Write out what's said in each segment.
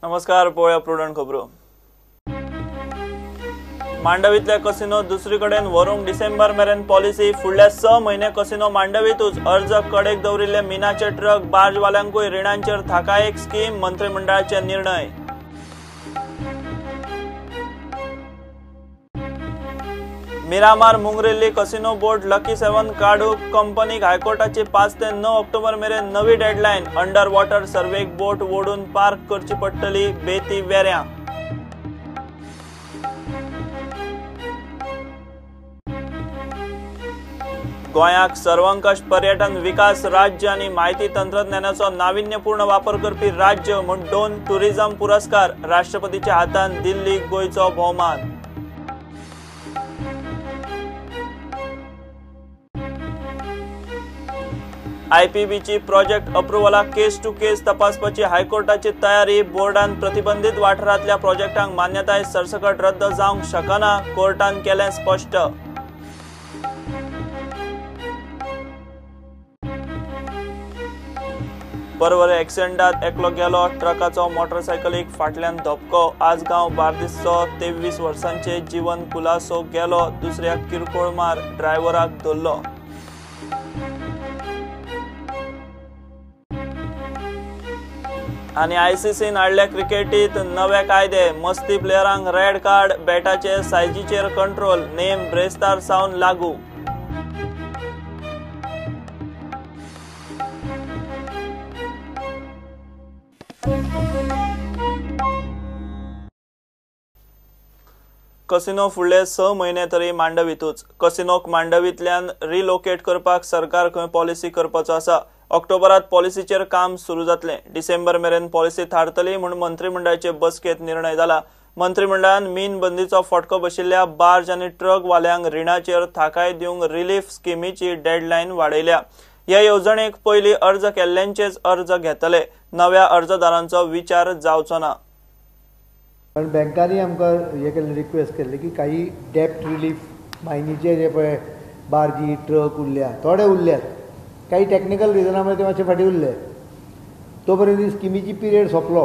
नमस्कार, पळोवया प्रुडंट खबरो. मांडवीतले कसिनो दुसरी कडेन व्हरूंक डिसेंबर मेरेन पॉलिसी. फुडल्या 6 म्हयने कसिनो मांडवीतूच. अर्ज कडेक दवरिल्ले मिनाचे ट्रक बार्जवाल्यांकूय रिणांचेर थाकायक स्कीम. मंत्रिमंडळाचे निर्णय. मिरामार मुंगरिल्ली कसिनो बोट लकी 7 काडूंक कंपनीक हायकोर्टाची 5 ते 9 ऑक्टोबर मेरेन नवी डेडलायन. अंडर वॉटर सर्वेक बोट ओडून पार्क करची पडटली. बेती वेऱ्यां. गोंयाक सर्वंकष पर्यटन विकास राज्य आनी म्हायती तंत्रज्ञानाचो नाविन्यपूर्ण वापर करपी राज्य म्हूण 2 टुरिझम पुरस्कार. राष्ट्रपतीच्या हातान दिल्ली गोंयचो भोवमान. आयपीबीची प्रोजेक्ट अप्रुव्हलाक केस टू केस तपासपाची हायकोर्टाची तयारी. बोर्डान प्रतिबंधित वाठारांतल्या प्रोजेक्टांक मान्यताय सरसकट रद्द जावंक शकना. कोर्टान केलें स्पश्ट. पर्वरे एक्सिडेंटात एकलो गेलो. ट्रकाचो मोटरसायकलीक फाटल्यान धपको. आजगांव बार्देसचो 23 वर्सांचे जीवन कुलासो गेलो. दुसऱ्या किरकोळ मार. ड्रायव्हराक धरलो. आनी आयसीसीन हाडल्या क्रिकेटीत नवे कायदे. मस्ती प्लेयरांक रेड कार्ड. बॅटाचे सायजीचेर कंट्रोल. नेम ब्रेस्तार सावन लागू. कसिनो फुडले 6 म्हयने तरी मांडवीतूच. कसिनोक मांडवींतल्यान रिलोकेट करपाक सरकार खंय पॉलिसी करपाचो आसा. ऑक्टोबरात पॉलिसीचेर काम सुरू जातलें. डिसेंबर मेरेन पॉलिसी थारतली म्हूण मंत्रिमंडळाचे बसकेंत निर्णय जाला. मंत्रिमंडळान मीन बंदीचो फटको बशिल्ल्या बार्ज आनी ट्रक वाल्यांक रिणाचेर थाकाय दिवंक रिलीफ स्किमीची डेडलायन वाडयल्या. ह्या येवजणेक पयलीं अर्ज केल्ल्यांचेच अर्ज घेतले. नव्या अर्जदारांचो विचार जावचो ना. पण बँकांनी आमकां हें केल्लें, रिक्वेस्ट केल्लें की काही डेप्ट रिलीफ मायनीचे जे पळय बार्जी ट्रक उरल्या, थोडे उरल्यात, काही टॅक्निकल रिजना मुळे ते मातशे फाटीं उरले. तो पर्यंत स्किमीची पिरियड सोंपलो.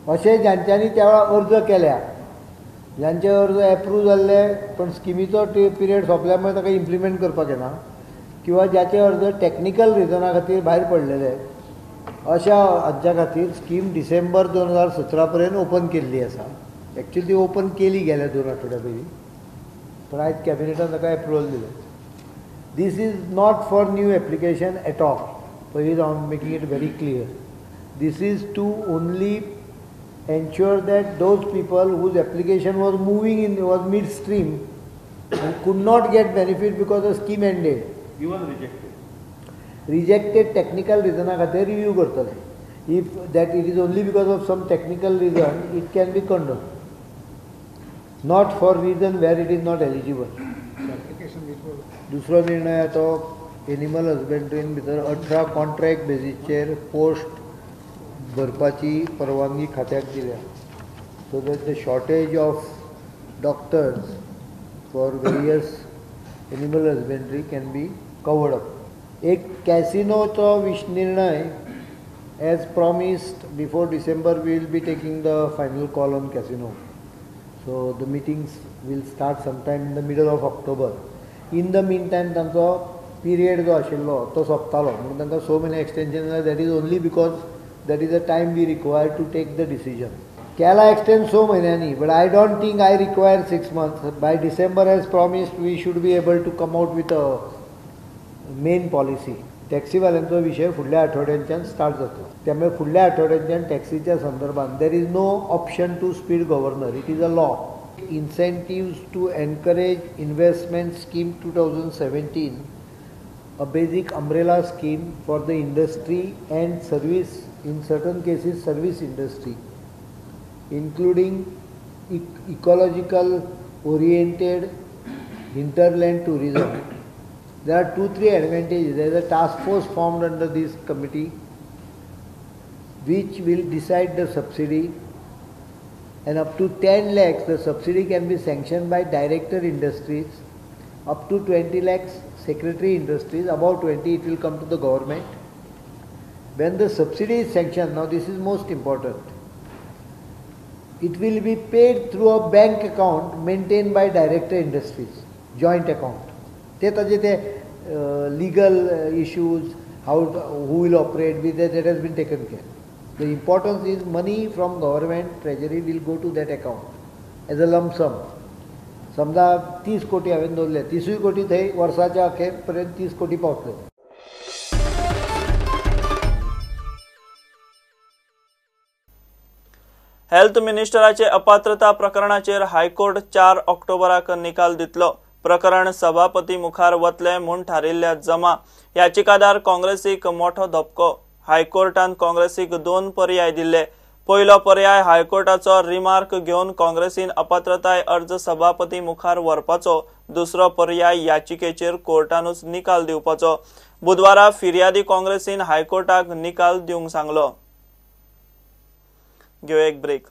अशें ज्यांच्यांनी त्या वेळार अर्ज केल्या, ज्यांचे अर्ज एप्रूव जाल्ले पण स्किमीचो पिरियड सोंपल्या मुळे ताका इम्प्लिमेंट करपाक येना, किंवा ज्याचे अर्ज टॅक्निकल रिजना खातीर भायर पडलेले, अशा हांच्या खातीर स्कीम डिसेंबर 2017 पर्यंत ओपन केल्ली आसा. एक्चुअली ती ओपन केली गेल्या 2 आठवड्या पयलीं, पण आयज कॅबिनेटान ताका एप्रुवल दिलें. This is not for new application at all. पयलीं I am making it very clear. This is to only ensure that those people whose application was moving in, was mid stream and could not get benefit because the scheme ended. Even rejected. Rejected technical Rijna खातीर review करतले. If that it is only because of some technical reason, it can be condone, not for reason where it is not eligible. दुसरो निर्णय तो animal हजबंड्रीन भितर 18 contract बेजीसचेर post भरपाची परवानगी खात्याक दिल्या, so that the shortage of doctors for various animal husbandry can be covered up. एक कॅसिनोचो निर्णय as promised before December we will be taking the final call on casino. So the meetings will start sometime in the middle of October. In the mean time तांचो period जो आशिल्लो तो सोंपतालो, म्हणून तांकां 6 म्हयने extension जालें. That is only because that is a time we require to take the decision. केला extend 6 म्हयन्यांनी, but I don't think I require 6 months. By December as promised we should be able to come out with a main policy. टॅक्सीवाल्यांचो विशय फुडल्या आठवड्यांच्यान start जातलो, त्यामुळे फुडल्या आठवड्यांच्यान टॅक्सीच्या संदर्भात there is no option to speed governor. It is a law. Incentives to encourage investment scheme 2017, a basic umbrella scheme for the industry and service, in certain cases service industry, including ecological oriented hinterland tourism. There are 2-3 advantages. There is a task force formed under this committee which will decide the subsidy, and up to 10 lakhs the subsidy can be sanctioned by Director Industries, up to 20 lakhs Secretary Industries, above 20 it will come to the government. When the subsidy is sanctioned, now this is most important, It will be paid through a bank account maintain by director industries, joint account. ते ताजे ते legal issues, how who will operate with that has been taken care. The importance is money from government treasury will go to that account as a lump sum. समजा 30 कोटी हांवें दवरले, 30 कोटी थंय वर्साच्या अखेर पर्यंत 30 कोटी पावतले. हेल्थ मिनिस्टराचे अपात्रता प्रकरणाचेर हायकोर्ट 4 ऑक्टोबराक निकाल दितलो. प्रकरण सभापती मुखार वतले म्हूण थारिल्ल्या जमा याचिकादार काँग्रेसीक मोठो धपको. हायकोर्टान काँग्रेसीक 2 पर्याय दिल्ले. पयलो पर्याय हायकोर्टाचो रिमार्क घेवन काँग्रेसीन अपात्रताय अर्ज सभापती मुखार व्हरपाचो. दुसरो पर्याय याचिकेचेर कोर्टानूच निकाल दिवपाचो. बुधवारा फिर्यादी काँग्रेसीन हायकोर्टाक निकाल दिवंक सांगलो. घेवया एक ब्रेक.